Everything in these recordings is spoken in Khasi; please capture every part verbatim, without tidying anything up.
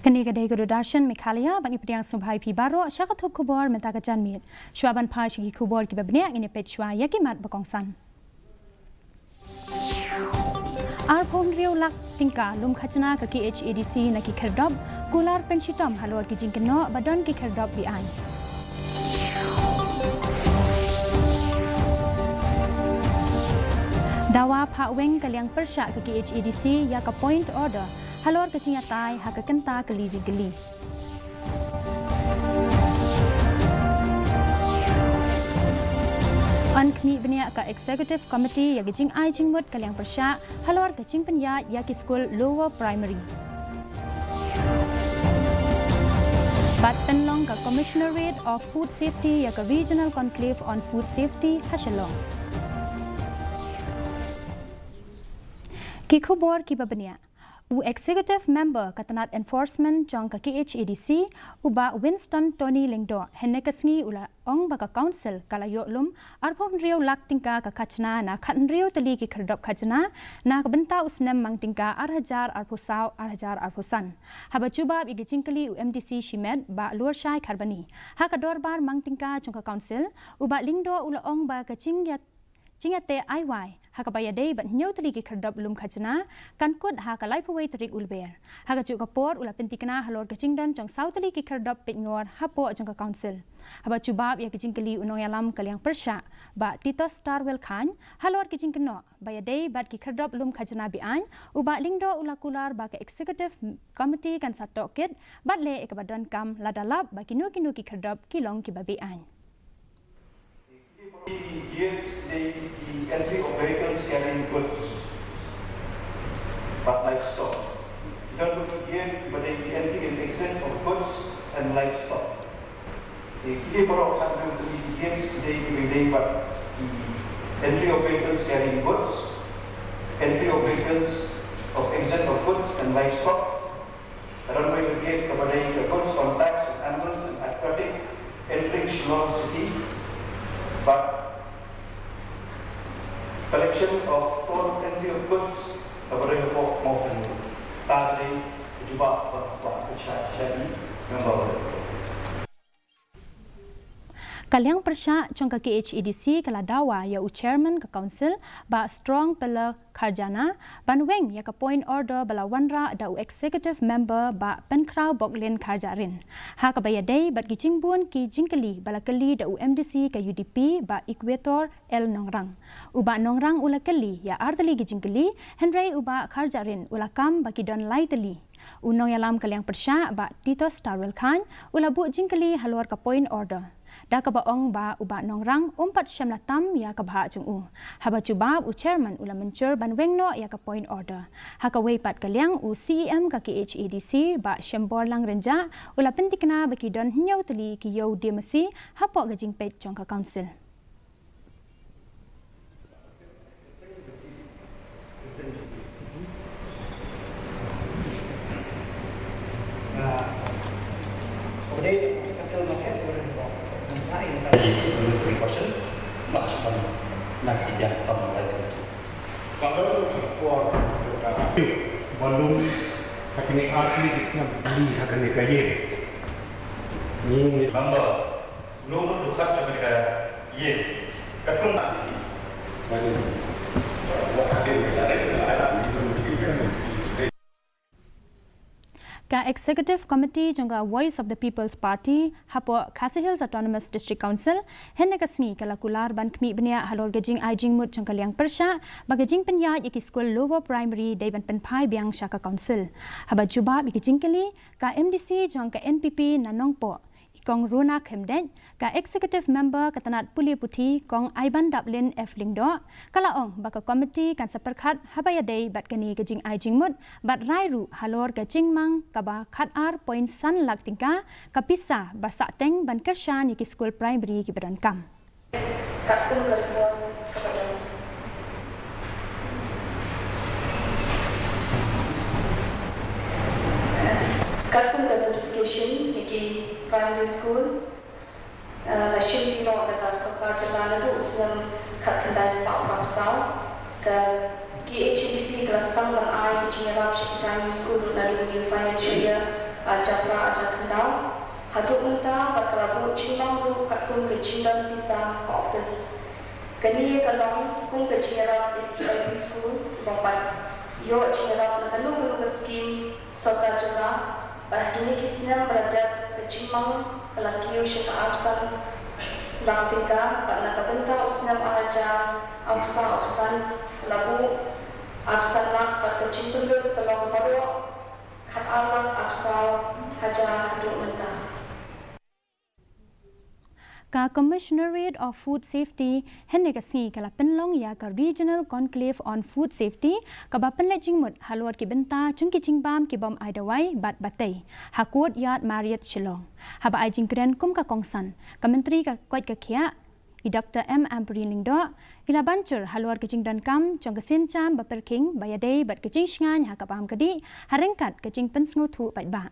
Kane ka dei ka Doordarshan Meghalaya, bad ngi pdiang sngewbha ïa phi baroh sha ka thup khubor mynta ka janmiet. Shuwa ban phai sha ki khubor kiba bniah, ngin ïa peit shuwa ïa ki mat ba kongsan. Arphew hynriew lak tyngka lum khajna ka K H A D C na ki khyrdop, kular pynshitom halor ki jingkynnoh ba don ki khyrdop be-aiñ. Dawa phah weng ka liang pyrshah ka K H A D C ïa ka point order halor ka jingïatai ha ka kynta kali jingkylli. Yn khmih bniah ka Executive Committee ïa ka jingai jingmut ka liang pyrshah halor ka jingpynïaid ïa ki skul Lower Primary. Bad pynlong ka Commissionerate of Food Safety ïa ka Regional Conclave on Food Safety ha Shillong. Ki khubor kiba bniah. U Executive Member ka tnat Enforcement jong ka K H A D C, u Bah Winston Tony Lyngdoh, hynne ka sngi u la ong ba ka Council ka la ïoh lum arphew hynriew lak tyngka ka khajna na khathynriew tylli ki khyrdop khajna na ka bynta u snem mang tyngka ar hajar arphew saw ar hajar arphew san. Haba jubab ïa ki jingkylli u M D C Shimet, Bah Lurshai Kharbani, ha ka dorbar mang tyngka jong ka Council, u Bah Lyngdoh u la ong ba ka jingïa jingïateh ai wai ha kaba ïadei bad hynñiew tylli ki khyrdop lum khajna kan kut ha ka laiphew wei tarik u Lber. Ha kajuh ka por u la pynthikna halor ka jingdon jong saw tylli ki khyrdop peitngor hapoh jong ka Council. Haba jubab ïa ka jingkylli u nongïalam ka liang pyrshah, Bah Titos Tarwel Chyne, halor ka jingkynnoh ba ïadei bad ki khyrdop lum khajna be-aiñ, u Bah Lyngdoh u la kular ba ka Executive Committee kan sa tohkit bad leh ïa kaba donkam lada lap ba kino kino ki khyrdop ki long kiba be-aiñ. Ki dei ki entry of vehicles carrying goods bad livestock. Ki don ki dei ki entry and exit of goods and livestock. Ki dei baroh khathynriew tylli ki gates ki dei kiba ïadei bad ki entry of vehicles carrying goods, entry of vehicles of exit of goods and livestock, runway brigade kaba dei ka goods contacts of animals and aquatic entering Shillong City, bad collection of toll entry of goods kaba dei hapoh Mawphanlur. Ka dei ka jubab ba ka pynshai sha i member. Ka liang pyrshah jong ka K H A D C ka la dawa ïa u Chairman ka Council, Bah Strong Pella Kharjana, ban weng ïa ka point order ba la wanrah da u Executive Member Bah Pynkhraw Boglin Kharjahrin. Ha kaba ïadei bad ki jingbun ki jingkylli ba la kylli da u M D C ka U D P Bah Equator L Nongrang. U Bah Nongrang u la kylli ïa ar tylli ki jingkylli, hynrei u Bah Kharjahrin u la kam ba ki don lai tylli. U nongïalam ka liang pyrshah Bah Titos Tarwel Chyne u la buh jingkylli halor ka point order, da kaba ong ba u Bah Nongrang um pat shym la tam ïa ka bhah jong u. Haba jubab u Chairman u la mynjur ban weng noh ïa ka point order. Ha kawei pat ka liang u C E M ka K H A D C Bah Shemborlang Rynjah u la pynthikna ba ki don hynñiew tylli ki ïew die masi hapoh ka jingpeit jong ka Council. Ba lum ha kane ar tylli ki snem, li ha kane ka ïing. Ni member, no, no, du khat jong kane ka ïing. Katkum. Ka Executive Committee jong ka Voice of the People's Party hapoh Khasi Hills Autonomous District Council, hynne ka sngi ka la kular ban khmih bniah halor ka jingai jingmut jong ka liang pyrshah ba ka jingpynïaid ïa ki skul Lower Primary dei ban pynphai biang sha ka Council. Haba jubab ïa ki jingkylli, ka M D C jong ka N P P na Nongpoh, i Kong Runa Khymdeit, ka Executive Member ka tnat pule puthi Kong Aibandaplin F Lyngdoh, ka la ong ba ka committee kan sa pyrkhat haba ïadei bad kane ka jingai jingmut bad rai ruh halor ka jingmang kaba khat ar point san lak tyngka ka pisa ba sahteng ban kyrshan ïa ki skul primary kiba donkam. Katkum ka report kaba don. Katkum ka notification ïa ki primary school, eh, la shimti noh da ka sorkar jylla naduh u snem khatkhyndai spah phra phew saw. Ka K H A D C ka la sdang ban ai ka jingïarap sha ki primary school ruh naduh u new financial year Arhajar phra, arhajar khyndai, haduh mynta bad ka la buh jingmang ruh katkum ka jingdon pisa ka office. Kane ka long kum ka jingïarap ïa ki L P school kiba pat ïoh jingïarap na kano kano ka skim sorkar jylla, bad ha kine ki snem ba la dep ka jingmang ka la kiew sha ka arphew san lak tyngka, bad na ka bynta u snem arhajar arphew saw arphew san ka la buh arphew san lak, bad ka jingpynlut ka long baroh khatar lak arphew saw hajar haduh mynta. Ka Commissionerate of Food Safety hynne ka sngi ka la pynlong ïa ka Regional Conclave on Food Safety, kaba pynleit jingmut halor ki bynta jong ki jingbam ki bym ai dawai bad ba tei, ha Courtyard Marriott Shillong. Haba ai jingkren kum ka kongsan, ka Myntri ka koit ka khiah, i Doctor M Ampareen Lyngdoh, i la ban jur halor ka jingdonkam jong ka sienjam bapyrkhing ba ïadei bad ka jingshngaiñ ha ka bam ka dih, ha ryngkat ka jingpynsngewthuh paidbah.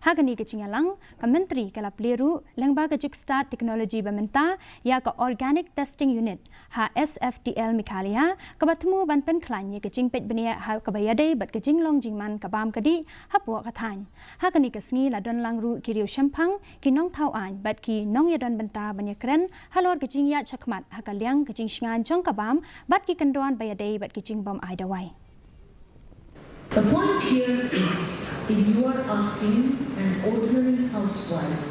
Ha kane ka jingïalang, ka Myntri ka la plie ruh lyngba ka jingstad technology ba mynta ïa ka Organic Testing Unit ha S F D L Meghalaya, kaba thmu ban pynkhlaiñ ïa ka jingpeit bniah ha kaba ïadei bad ka jinglong jingman ka bam ka dih hapoh ka thaiñ. Ha kane ka sngi la don lang ruh ki riewshemphang, ki nongthaw aiñ bad ki nongïadon bynta ban ïakren halor ka jingïaid shakhmat ha ka liang ka jingshngaiñ jong ka bam bad ki kyndon ba ïadei bad ki jingbym ai dawai. The point here is, if you are asking an ordinary housewife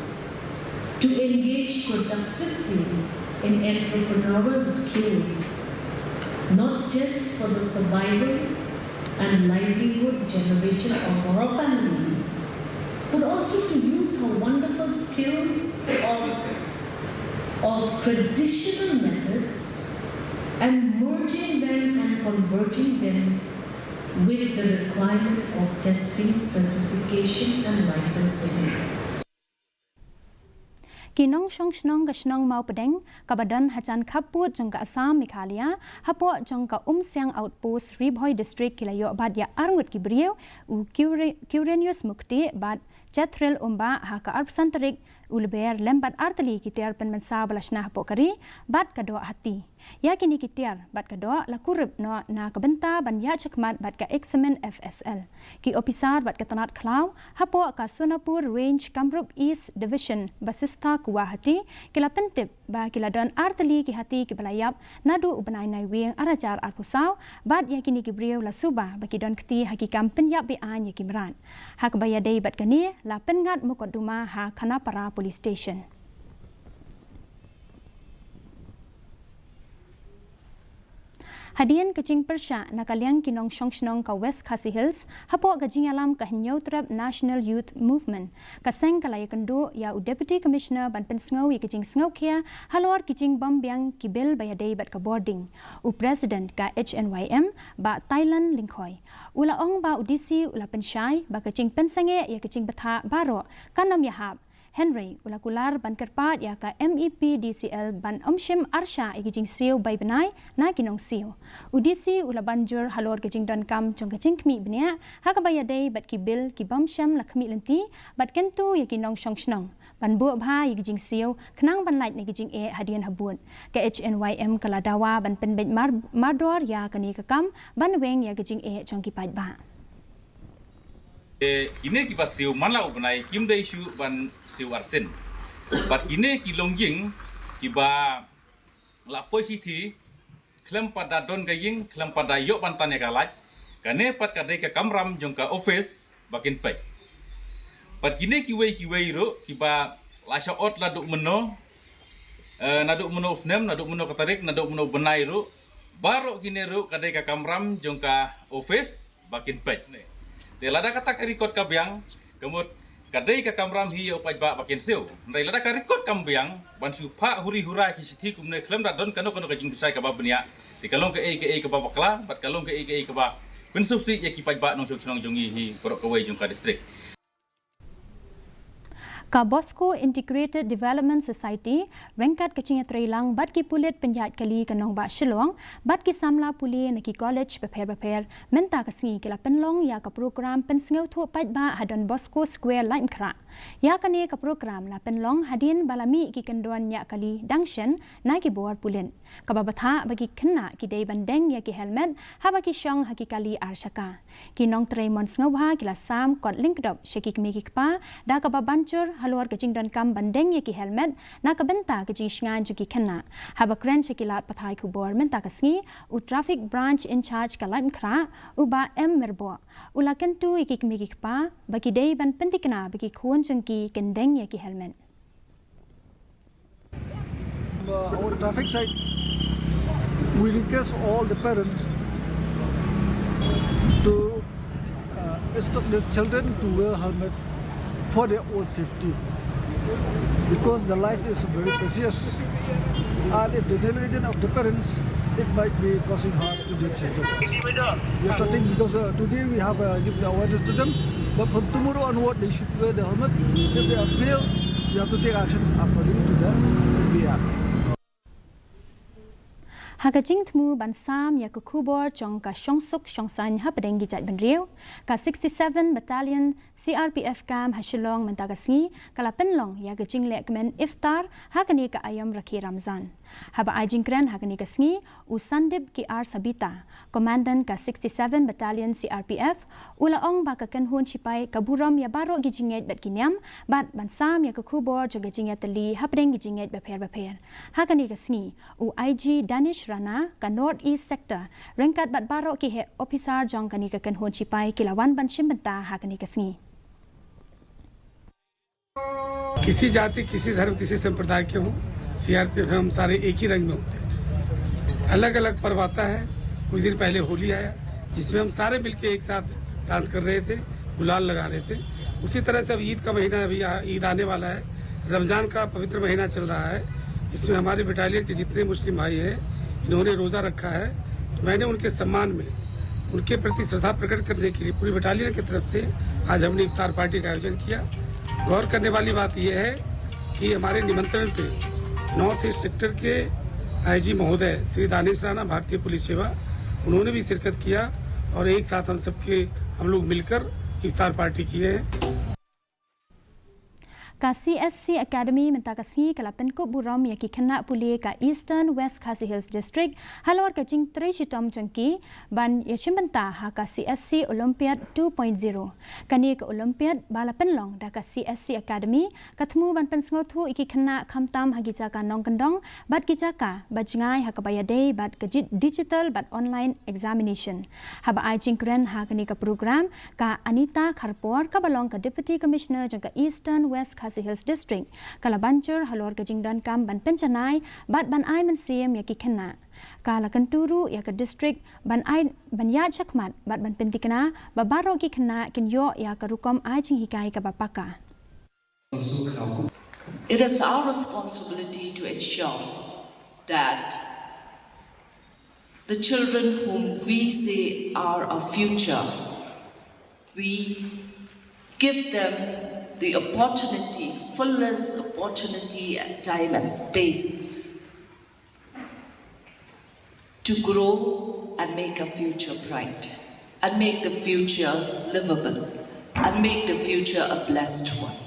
to engage productively in entrepreneurial skills, not just for the survival and livelihood generation of her family, but also to use her wonderful skills of, of traditional methods and merging them and converging them with the requirement of testing, certification and licensing. Ki nongshong shnong ka shnong Mawpdeng, kaba don hajan khappud jong ka Assam Meghalaya, hapoh jong ka Umsiang Outpost, Ri Bhoi District, ki la ïoh bat ïa arngut ki briew, u Kiure-, Kiurenius Mukti bad Chethril Umbah, ha ka arphew san tarik u Lber, lem bad artylli ki tiar pynmynsaw ba la shna hapoh ka ri bad ka doh hati. Ïa kine ki tiar bad ka doh la kurup noh na ka bynta ban ïaid shakhmat bad ka eksamin F S L. Ki ophisar bad ka tnat khlaw hapoh ka Sonapur Range, Kamrup East Division, Basista, Guwahati, ki la pyntip ba ki la don artylli ki hati kiba la ïap naduh u bnai Naiwieng arhajar arphew saw, bad ïa kine ki briew la suba ba ki don kti ha ki kam pynïap be-aiñ ïa ki mrad. Ha kaba ïadei bad kane, la pynngat mukotduma ha Khanapara Police Station. Hadien ka jingpyrshah na ka liang ki nongshong shnong ka West Khasi Hills hapoh ka jingïalam ka Hynñiewtrep National Youth Movement, ka seng ka la ïakynduh ïa u Deputy Commissioner ban pynsngew ïa ka jingsngewkhia halor ki jingbym biang ki bill ba ïadei bad ka bording. U President ka H N Y M, Bah Thailand Lyngkhoi, u la ong ba u D C u la pynshai ba ka jingpynsangeh ïa ka jingbthah baroh kan ym ïahap. Hynrei u la kular ban kyrpad ïa ka M E P D C L ban ym shim arshah ïa ki jingsiew bai bnai na ki nongsiew. U D C u la ban jur halor ka jingdonkam jong ka jingkhmih bniah ha kaba ïadei bad ki bill ki bym shym la khmih lynti bad kyntu ïa ki nongshong shnong ban buh bha ïa ki jingsiew khnang ban lait na ki jingeh hadien habud. Ka H N Y M ka la dawa ban pynbeit mar-, mardor ïa kane ka kam ban weng ïa ka jingeh jong ki paidbah. Te kine kiba siew man la u bnai kim dei shuh ban siew arsien. Bad kine ki longïing kiba la poi shithi khlem pat da don ka ïing, khlem pat da ïoh ban tan ïa ka light, kane pat ka dei ka kamram jong ka office ba kin peit. Bad kine kiwei kiwei ruh kiba la shah ot naduh mynno, eh, naduh mynno u snem, naduh mynno ka tarik, naduh mynno u bnai ruh, baroh kine ruh ka dei ka kamram jong ka office ba kin peit. Te lada kata ka record ka biang, ka mut ka dei ka kamram hi ïa u paidbah ba kin siew. Hynrei lada ka record kam biang, ban shu phah huri hura ki shithi kumne khlem da don kano kano ka jingbishar kaba bniah, te ka long kaei kaei kaba bakla bad ka long kaei kaei kaba pynsngewsih ïa ki paidbah nongshong shnong jong ngi hi baroh kawei jong ka district. Ka Bosco Integrated Development Society, ryngkat ka jingïatreilang bad ki pulit pynïaid kali ka nongbah Shillong, bad ki samla pule na ki college bapher bapher, mynta ka sngi ki la pynlong ïa ka program pynsngewthuh paidbah ha Don Bosco Square, Laitumkhrah. Ïa kane ka program la pynlong hadien ba la mih ki kyndon ñiah kali dang shen na ki bor pulit. Kaba bthah ba ki khynnah ki dei ban deng ïa ki helmet haba ki shong ha ki kali ar shaka. Ki nongtrei mon sngewbha ki la sam kot lyngkdop sha ki kmie ki kpa da kaba ban jur halor ka jingdonkam ban deng ïa ki helmet na ka bynta ka jingshngaiñ jong ki khynnah. Haba kren sha ki lad pathai khubor mynta ka sngi, u Traffic Branch in-charge ka Laitumkhrah, u Bah M Myrboh, u la kyntu ïa ki kmie ki kpa ba ki dei ban pyntikna ba ki khun jong ki kin deng ïa ki helmet. Uh, our traffic side, we request all the parents to uh, instruct their children to wear helmet for their own safety, because the life is very precious, and if the negligence of the parents, it might be causing harm to their children. We are starting because uh, today we have uh, given awareness to them, but from tomorrow onward they should wear the helmet. If they are failed, you have to take action according to the B R. Ha ka jingthmu ban sam ïa ka khubor jong ka shongsuk shongsaiñ hapdeng ki jaitbynriew, ka sixty-seven Battalion C R P F camp ha Shillong mynta ka sngi ka la pynlong ïa ka jingleh kmen iftar ha kane ka aïom rakhe Ramzan. Haba ai jingkren ha kane ka sngi, u Sandip K R Sabita, Commandant ka sixty-seven Battalion C R P F, u la ong ba ka kynhun shipai ka burom ïa baroh ki jingngeit bad ki niam, bad ban sam ïa ka khubor jong ka jingïatylli hapdeng ki jingngeit bapher bapher. Ha kane ka sngi, u I G Danish Rana ka North East Sector, ryngkat bad baroh ki heh ophisar jong kane ka kynhun shipai ki la wan ban shim bynta ha kane ka sngi. किसी जाति, किसी धर्म, किसी संप्रदाय के हों, सीआरपीएफ में हम सारे एक ही रंग में होते हैं। अलग अलग पर्व आता है। कुछ दिन पहले होली आया, जिसमें हम सारे मिलके एक साथ डांस कर रहे थे, गुलाल लगा रहे थे। उसी तरह से अब ईद का महीना, अभी आ- ईद आने वाला है, रमजान का पवित्र महीना चल रहा है, इसमें हमारे बटालियन के जितने मुस्लिम भाई हैं, इन्होंने रोज़ा रखा है, तो मैंने उनके सम्मान में, उनके प्रति श्रद्धा प्रकट करने के लिए पूरी बटालियन की तरफ से आज हमने इफ्तार पार्टी का आयोजन किया। गौर करने वाली बात यह है कि हमारे निमंत्रण पे नॉर्थ ईस्ट सेक्टर के आईजी महोदय श्री दानिश राणा, भारतीय पुलिस सेवा, उन्होंने भी शिरकत किया और एक साथ हम सबके, हम लोग मिलकर इफ्तार पार्टी किए हैं। Ka C S C Academy mynta ka sngi ka la pynkup burom ïa ki khynnah pule ka Eastern West Khasi Hills District halor ka jingtrei shitom jong ki ban ïashim bynta ha ka C S C Olympiad two point zero. Kane ka Olympiad ba la pynlong da ka C S C Academy ka thmu ban pynsngewthuh ïa ki khynnah khamtam ha ki jaka nongkyndong bad ki jaka ba jngai ha kaba ïadei bad ka digital bad online examination. Haba ai jingkren ha kane ka program, ka Anita Kharpor kaba long ka Deputy Commissioner jong ka Eastern West Khasi Hills District ka la ban jur halor ka jingdonkam ban pynjanai bad ban ai mynsiem ïa ki khynnah. Ka la kyntu ruh ïa ka district ban ai ban ïaid shakhmat bad ban pyntikna ba baroh ki khynnah kin ïoh ïa ka rukom ai jinghikai kaba paka. It is our responsibility to ensure that the children whom we say are our future, we give them the opportunity, fullest opportunity and time and space to grow and make a future bright and make the future livable and make the future a blessed one.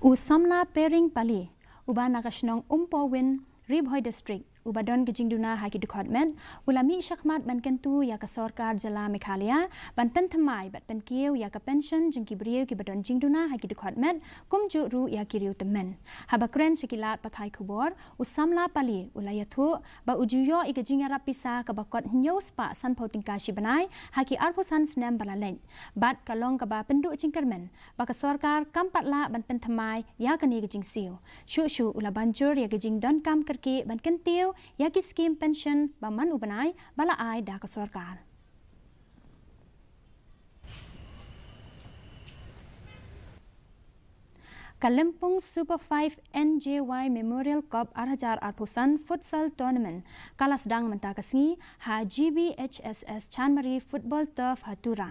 U samla Pering Pali, uba na ka shnong Umpowin, Ri Bhoi District, uba don ka jingduna ha ki dkhot met, u la mih shakhmat ban kyntu ïa ka sorkar jylla Meghalaya ban pynthymmai bad pynkiew ïa ka pension jong ki briew kiba don jingduna ha ki dkhot met, kumjuh ruh ïa ki riew tymmen. Haba kren sha ki lad pathai khubor, u samla Pali u la ïathuh ba u ju ïoh ïa ka jingïarap pisa kaba kot hynñiew spah sanphew tyngka shi bnai ha ki arphew san snem ba la leit, bad ka long kaba pynduh jingkyrmen ba ka sorkar kam pat lah ban pynthymmai ïa kane ka jingsiew. Shuh shuh u la ban jur ïa ka jingdonkam kyrkieh ban kyntiew ïa ki skim pension ba man u bnai ba la ai da ka sorkar. Ka Lympung Super five N J Y Memorial Cup ar hajar arphew san Futsal Tournament ka la sdang mynta ka sngi ha G B H S S Chanmari Football Turf ha Tura.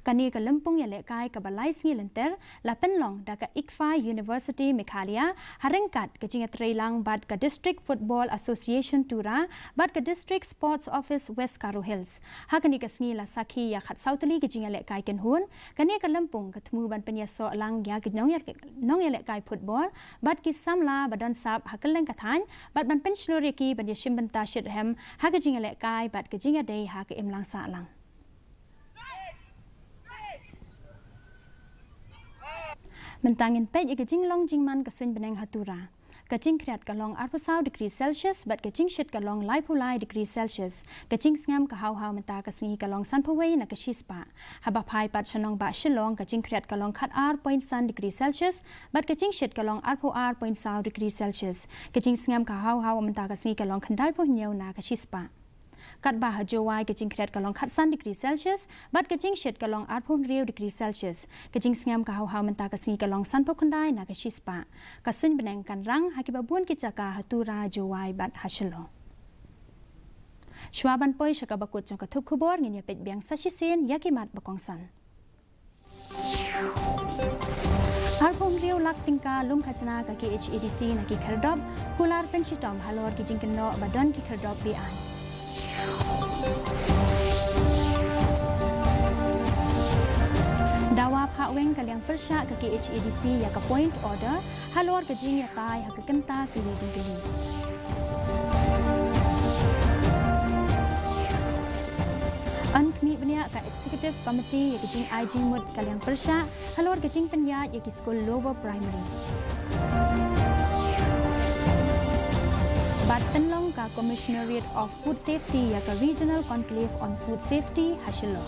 Kane ka lympung ïalehkai kaba lai sngi lynter la pynlong da ka ICFAI University Meghalaya ha ryngkat ka jingïatreilang bad ka District Football Association Tura bad ka District Sports Office West Garo Hills. Ha kane ka sngi la sakhi ïa khatsaw tylli ki jingïalehkai kynhun. Kane ka lympung ka thmu ban pynïasoh lang ïa ki nongïa-, nongïalehkai football bad ki samla ba don sap ha kylleng ka thaiñ bad ban pynshlur ïa ki ban ïashim bynta shitrhem ha ka jingïalehkai bad ka jingïadei ha ka imlang sahlang. Mynta ngin peit ïa ka jinglong jingman ka suiñ bneng ha Tura. Ka jingkhriat ka long arphew saw degree Celsius bad ka jingshit ka long laiphew lai degree Celsius. Ka jingsngem ka haw haw mynta ka sngi ka long sanphew wei na ka shispah. Haba phai pat sha nongbah Shillong ka jingkhriat ka long khatar point san degree Celsius bad ka jingshit ka long arphew ar point saw degree Celsius. Ka jingsngem ka haw haw mynta ka sngi ka long khyndaiphew hynñiew na ka shispah. Katba ha Jowai ka jingkhriat ka long khatsan degree Celsius bad ka jingshit ka long arphew hynriew degree Celsius. Ka jingsngem ka haw haw mynta ka sngi ka long sanphew khyndai na ka shispah. Ka suiñ bneng kan rang ha kiba bun ki jaka ha Tura, Jowai bad ha Shillong. Shuwa ban poi sha kaba kut jong ka thup khubor, ngin ïa peit biang sa shisien ïa ki mat ba kongsan. Arphew hynriew lak tyngka lum khajna ka K H A D C na ki khyrdop, kular pynshitom halor ki jingkynnoh ba don ki khyrdop be-aiñ. Dawa phah weng ka liang pyrshah ka K H A D C ïa ka point order halor ka jingïatai ha ka kynta kali jingkylli. Yn khmih bniah ka Executive Committee ïa ka jingai jingmut ka liang pyrshah halor ka jingpynïaid ïa ki skul Lower Primary. Bad pynlong ka Commissionerate of Food Safety ïa ka Regional Conclave on Food Safety ha Shillong.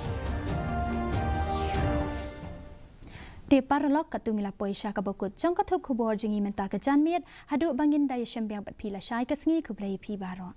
Te paralok, katto ngi la poi sha kaba kut jong ka thup khubor jong ngi mynta ka janmiet, haduh ba ngin da ïashem biang bad phi lashai ka sngi, khublei phi baroh.